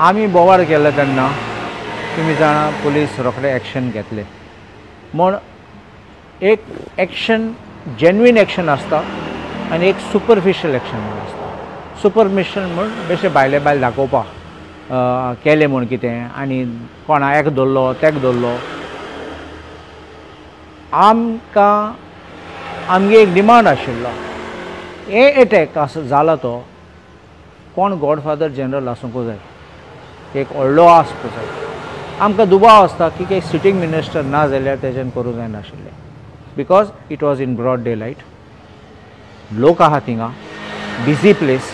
आमी बोवाळ केलो तेन्ना तुमी जाणा पुलीस रोखडे एक्शन घेतले म्हूण एक एक्शन जेन्युइन एक्शन आसता आनी एक सुपरफिशियल एक्शन म्हूण आसता. सुपरफिशियल म्हूण बेश्टे भायले बायल दाखोवपाक केलें म्हूण कितें आनी कोणा एक धरलो तेक धरलो. आमकां आमगे एक डिमांड आशिल्लो हे एटॅक आसा जाला तो कोण गॉडफादर जनरल आसूंक जाय, एक व्हडलो आसपाक जाय. आमकां दुबाव आसता की काही सिटींग मिनिस्टर ना जाल्यार तेज्यान करूंक जायनाशिल्लें because it was in broad day light, लोक आहा थिंगा, बिजी प्लेस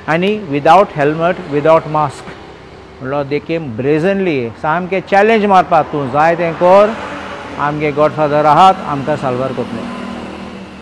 आनी विदावट हेल्मेट विदावट मास्क म्हणल्यार दे केम ब्रेजनली सामकें चॅलेंज मारपाक तूं जाय तें कर, आमगे गॉडफादर आहात आमकां साल्वार करतले.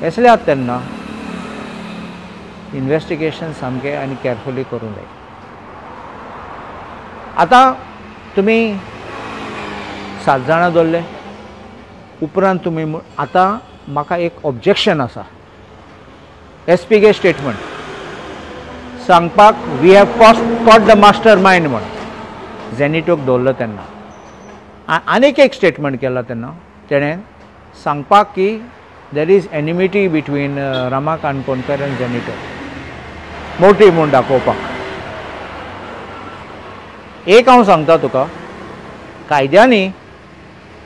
कसले आहात तेन्ना इन्वेस्टिगेशन सामकें आनी केअरफुली करूंक जाय. आतां तुमी 7 जाणां दवरले उपरांत तुमी आतां म्हाका एक ऑब्जेक्शन आसा एस पी गे स्टेटमेंट सांगपाक we have caught the master mind म्हूण झेनिटोक दवरलो तेन्ना आनीक एक स्टेटमेंट केला तेन्ना तेणें सांगपाक की there is enmity between Rama Kankonkar आनी झेनिटो मोटीव म्हूण दाखोवपाक. एक हांव सांगता तुका कायद्यांनी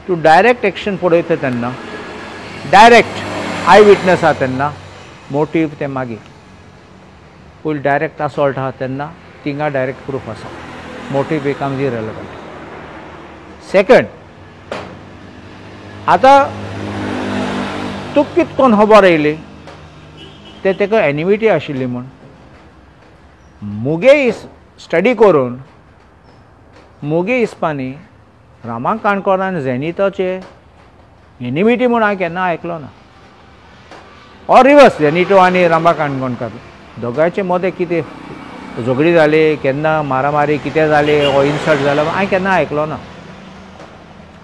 तूं डायरेक्ट एक्शन पळयता तेन्ना डायरेक्ट I witness आहा तेन्ना मोटीव तें मागीर पयलीं डायरेक्ट असॉल्ट आहा तेन्ना थिंगा डायरेक्ट प्रूफ आसा, मोटीव बिकम्स इरेलेवंट. सेकंड आतां तुका कितें कोण खबर येयली ते तेका एनिमिटी आशिल्ली म्हूण मुगे स्टडी करून मुगे हिसपांनी रामा काणकोणान झेनिटोचे एनिमिटी म्हूण हांवें केन्ना आयकलो ना. ऑर रिवर्स झेनिटो आनी रामा काणकोणकार दोगांयचे मदें कितें झगडी जाली केन्ना मारामारी कितें जाली ओ इन्सल्ट जालो हांवें केन्ना आयकलो ना.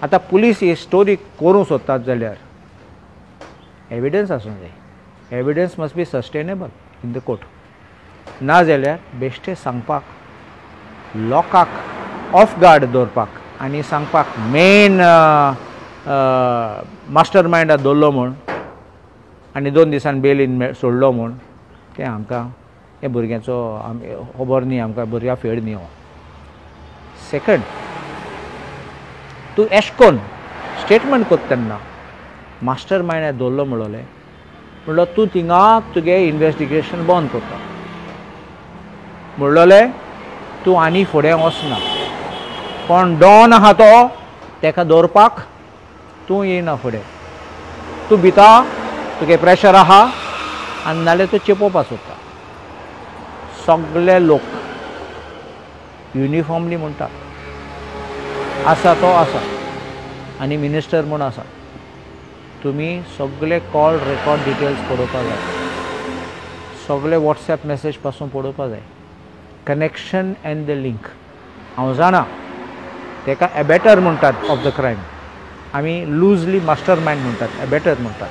आतां पुलीस ही स्टोरी करूंक सोदतात जाल्यार एविडन्स आसूंक जाय, evidence must be sustainable in the court. ना जाल्यार बेश्टें सांगपाक लोकांक ऑफ गार्ड दवरपाक आनी सांगपाक मेन मास्टर मायंडाक दवरलो म्हूण आनी 2 दिसान बेलीन सोडलो म्हूण तें आमकां हे भुरग्यांचो खबर न्ही, आमकां भुरग्यां फेड न्ही हो. सेकंड तूं एश कोन स्टेटमेंट करता तेन्ना मास्टर मायंडाक दवरलो म्हणलें म्हणल्यार तूं थिंगा तुगे इन्वेस्टिगेशन बंद करता म्हणलें तूं आनी फुडें वचना, कोण डॉन आहा तो तेका दवरपाक तूं येयना फुडें, तूं भिता तुगे प्रेशर आहा आनी नाल्यार तूं चेपोवपाक सोदता. सगळे लोक युनिफॉर्मली म्हणटात आसा तो आसा आनी मिनिस्टर म्हूण आसा, तुमी सगळे कॉल रेकॉर्ड डिटेल्स पळोवपाक जाय, सगळे वॉट्सएप मॅसेज पासून पळोवपाक जाय, कनेक्शन एंड the link. हांव जाणा तेका एबेटर म्हणटात ऑफ the crime, आमी लुजली मास्टर मायंड म्हणटात, एबेटर म्हणटात.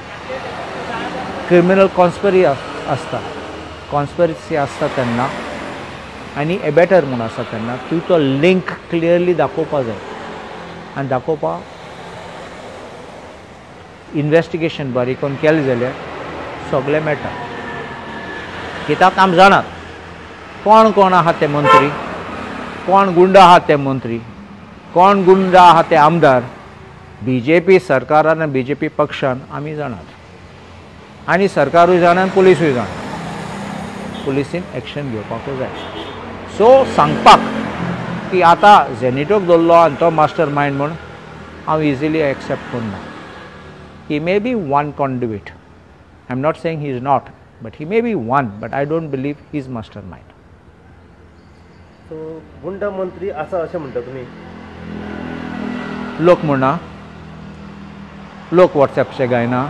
क्रिमिनल कॉन्स्परी आसता, कॉन्स्पिरसी आसता तेन्ना आनी एबेटर म्हूण आसा तेन्ना तूं तो लिंक क्लियरली दाखोवपाक जाय आनी दाखोवपाक इन्वेस्टिगेशन बारीक करून केलें जाल्यार सगळें मेळटा. कित्याक आमी जाणात कोण कोण आहा ते मंत्री, कोण गुंड आहा ते मंत्री, कोण गुंड आहा ते आमदार. बी जे पी सरकारान आनी बी जे पी पक्षान आमी जाणात आनी सरकारूय जाणा आनी पुलिसूय जाणा, पुलिसीन एक्शन घेवपाकूय जाय. सो सांगपाक की आतां झेनिटोक दवरलो आनी तो मास्टर मायंड म्हूण हांव इजिली एक्सेप्ट करना. He may be one conduit, I am not saying he is not, but he may be one, but I don't believe he is master mind. So गुंडा मंत्री आसा अशें म्हणटा तुमी? लोक म्हणना, लोक वॉट्सएपचे गायना,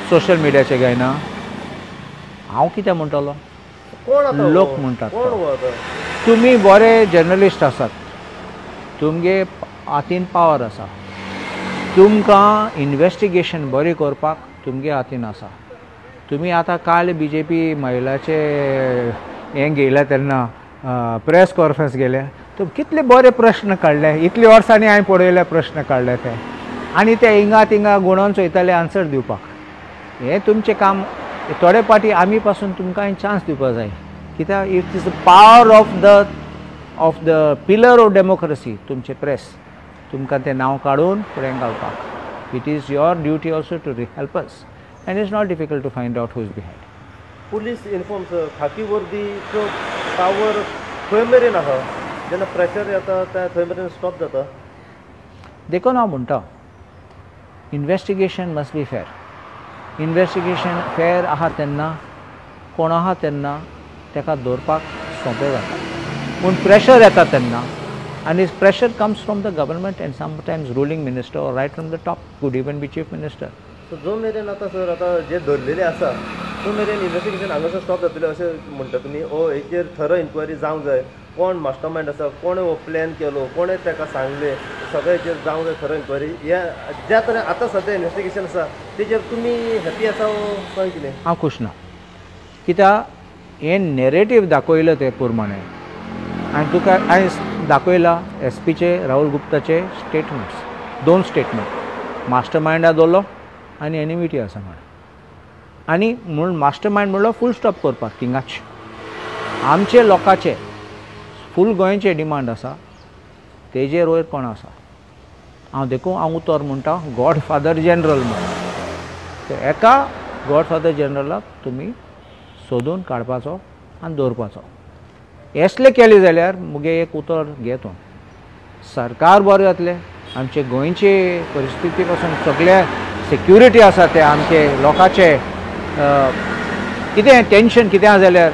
सोशल मिडियाचे गायना, हांव कितें म्हणटलो? लोक म्हणटात. तुमी बरे जर्नलिस्ट आसात, तुमगे हातीन पावर आसा, तुमकां इन्वेस्टिगेशन बरें करपाक तुमगे हातीन आसा. तुमी आतां काल बी जे पी महिलाचे हें घेयलां तेन्ना प्रेस कॉन्फरन्स गेले तर कितले बरे प्रश्न काडले, इतले वर्सांनी हांवें पळयले प्रश्न काडले ते, आनी ते हिंगा थिंगा गुणोन चोयताले आन्सर दिवपाक. हें तुमचें काम. थोडे पाटी आमी पासून तुमकां चान्स दिवपाक जाय, कित्याक it is the power of the pillar of democracy तुमचें प्रेस, तुमकां तें नांव काडून फुडें घालपाक. It is your duty also to help us and it's not difficult to find out who is behind. Police uniform sir, khaki वर्दीचो power खंय मेरेन आसा? जेन्ना प्रेशर येता ते थंय मेरेन स्टॉप जाता. देखून हांव म्हणटा investigation must be fair. Investigation fair आहा तेन्ना कोण आहा तेन्ना ताका दवरपाक सोंपें जाता, पूण प्रेशर येता तेन्ना, आनी pressure comes from the government and sometimes ruling minister or right from the top, could even be chief minister. So जो मेरेन आतां सर आतां जे धरलेले आसा तो मेरेन इन्वेस्टिगेशन हांगासर स्टॉप जातलें अशें म्हणटा तुमी? ओ हेचेर थरो इन्क्वायरी जावंक जाय, कोण मास्टर मायंड आसा, कोणें हो प्लॅन केलो, कोणें ताका सांगलें, सगळें हेचेर जावंक जाय थरो इन्क्वायरी. हे ज्या तरेन आतां सद्या इन्वेस्टिगेशन आसा तेजेर तुमी हॅपी आसा काय कितें? हांव खूश ना, कित्याक हें नॅरेटीव दाखयलें ते प्रमाणे आनी तुका हांवें दाखयला एस पीचे राहुल गुप्ताचे स्टेटमेंट्स, 2 स्टेटमेंट, मास्टर मायंडा दवरलो आनी एनिमिटी आसा म्हण, आनी म्हूण मास्टर मायंड म्हणलो फूल स्टॉप करपाक थिंगाच. आमचे लोकांचे फूल गोंयचे डिमांड आसा तेजेर वयर कोण आसा. हांव देखून हांव उतर म्हणटा गॉड फादर जनरल म्हण, तर एका गॉड फादर जनरलाक तुमी सोदून काडपाचो आनी दवरपाचो. एसले केले जाल्यार मुगे एक उतर घे तूं, सरकार बरें जातलें, आमचे गोंयचे परिस्थिती पासून सगळे सेक्युरिटी आसा ते आमचे लोकांचे कितें टेंशन कितें आसा जाल्यार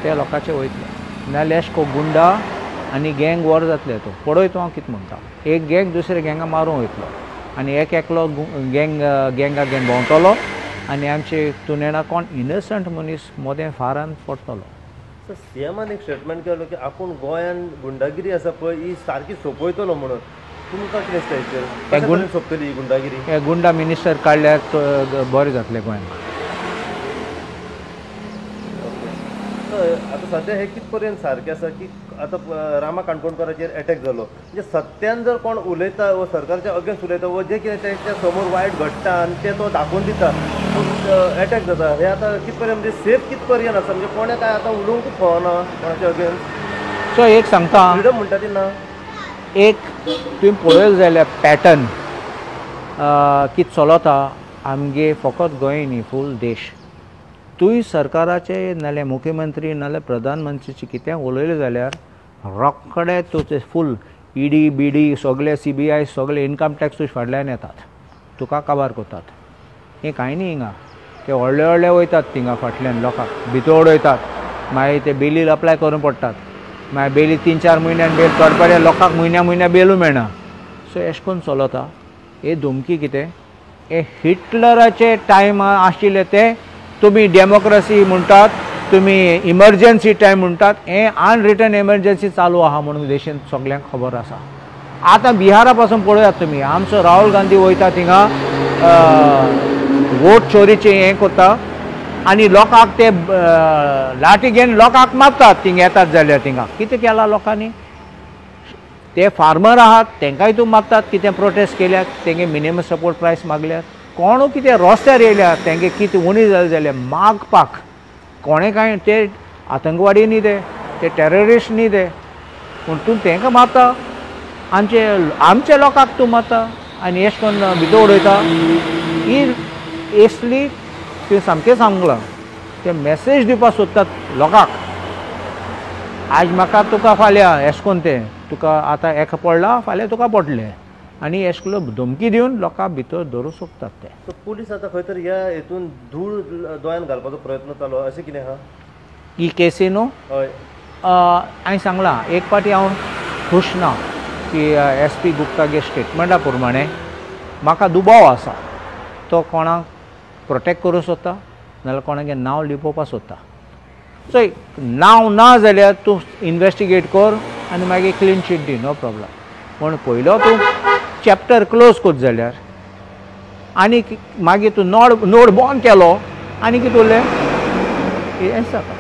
ते लोकांचे वयतले. नाल्यार एशको गुंडा आनी गँग वॉर जातले. तो पळय तूं हांव कितें म्हणटा, एक गँग दुसऱ्या गँगा मारूंक वयतलो आनी एक एकलो गँग गँगा घेवन भोंवतलो आनी आमचे तूं नेणा कोण इनसंट मनीस मोदें फारान पडटलो. सर सीएमान एक स्टेटमेंट केलो की आपूण गोंयान गुंडागिरी आसा पळय ही सारकी सोंपयतलो म्हणून, तुमकां कितें दिसता हेचेर? सोंपतली ही गुंडागिरी? हे गुंडा मिनिस्टर काडल्यार बरें जातलें गोंयांत. आतां सद्या हें कित पर्यंत सारकें आसा की आतां रामा काणकोणकाराचेर एटॅक जालो, म्हणजे सत्यान जर कोण उलयता वा सरकारच्या अगेन्स्ट उलयता वा जें कितें तेच्या समोर वायट घडटा आनी तें तो दाखोवन दिता, एटॅक जाता, हें आतां कित पर्यंत म्हणजे सेफ कित पर्यंत आसा? म्हणजे कोणें काय आतां उलोवंकूच फावना कोणाच्या अगेन्स्ट. सो एक सांगता, फ्रिडम म्हणटा ती ना. एक तुवें पळयलें जाल्यार पॅटर्न कितें चलता आमगे फकत गोंय न्ही फूल देश. तूंय सरकाराचे नाल्यार मुख्यमंत्री नाल्यार प्रधानमंत्रीचे कितें उलयलें जाल्यार रोखडे तुजें फूल ईडी बीडी सगळे CBI सगळे इनकम टॅक्स तुजे फाटल्यान येतात, तुका काबार करतात. हें कांय न्ही हिंगा, ते व्हडले व्हडले वयतात थिंगा फाटल्यान लोकांक भितर उडयतात, मागीर ते बेलीर अप्लाय करूंक पडटात, मागीर बेली 3-4 म्हयन्यान बेल चडपाचे लोकांक म्हयन्या म्हयन्या बेलू मेळना. सो एशें करून चलता. हे धमकी कितें हे हिटलराचे टायम आशिल्ले ते तुमी डेमोक्रसी म्हणटात, तुमी इमर्जन्सी टायम म्हणटात, हें अनरिटन एमर्जन्सी चालू आहा म्हणून देशांत सगल्यांक खबर आसा. आतां बिहारा पासून पळयात तुमी, आमचो राहुल गांधी वयता थिंगा वोट चोरीचें हें करता आनी लोकांक ते लाठी घेवन लोकांक मारतात थिंगा येतात जाल्यार. थिंगा कितें केलां लोकांनी? ते फार्मर आहात तेंकांय तूं मारतात, कितें प्रोटेस्ट केल्यात, तेंगे मिनिमम सपोर्ट प्रायस मागल्यात, कोणू कितें रस्त्यार येयल्यार तेंगे कितें उणी जालें जाल्यार मागपाक कोणें कांय ते आतंकवादी न्ही, ते टेररिस्ट न्ही ते, पूण तूं तेंकां मारता, आमचे आमच्या लोकांक तूं मारता आनी एश करून भितर उडयता. ही एसली तुवें सामकें सांगलां, ते मॅसेज दिवपाक सोदतात लोकांक, आज म्हाका तुका फाल्यां एश कोन तें तुका आतां एका पडला फाल्यां तुका पडलें, आनी एश करून धमकी दिवन लोकां भितर धरूंक सोदतात ते. सो पुलीस आतां खंय तरी ह्या हेतून धूळ दोळ्यान घालपाचो प्रयत्न चालू अशें कितें आहा ही केसी न्हू? हय, हांवें सांगलां एक पाटी हांव खूश ना की एस पी गुप्तागे स्टेटमेंटा प्रमाणे म्हाका दुबाव आसा तो कोणाक प्रोटेक्ट करूंक सोदता नाजाल्यार कोणागे नांव लिपोवपाक सोदता. सो नांव ना जाल्यार तूं इनवेस्टिगेट कर आनी मागीर क्लीन चीट दी, नो प्रॉब्लम. पूण पयलो तूं चॅप्टर क्लोज करता जाल्यार आनी मागीर तूं नोड नोड बंद केलो आनी कितें उरलें हें जाता.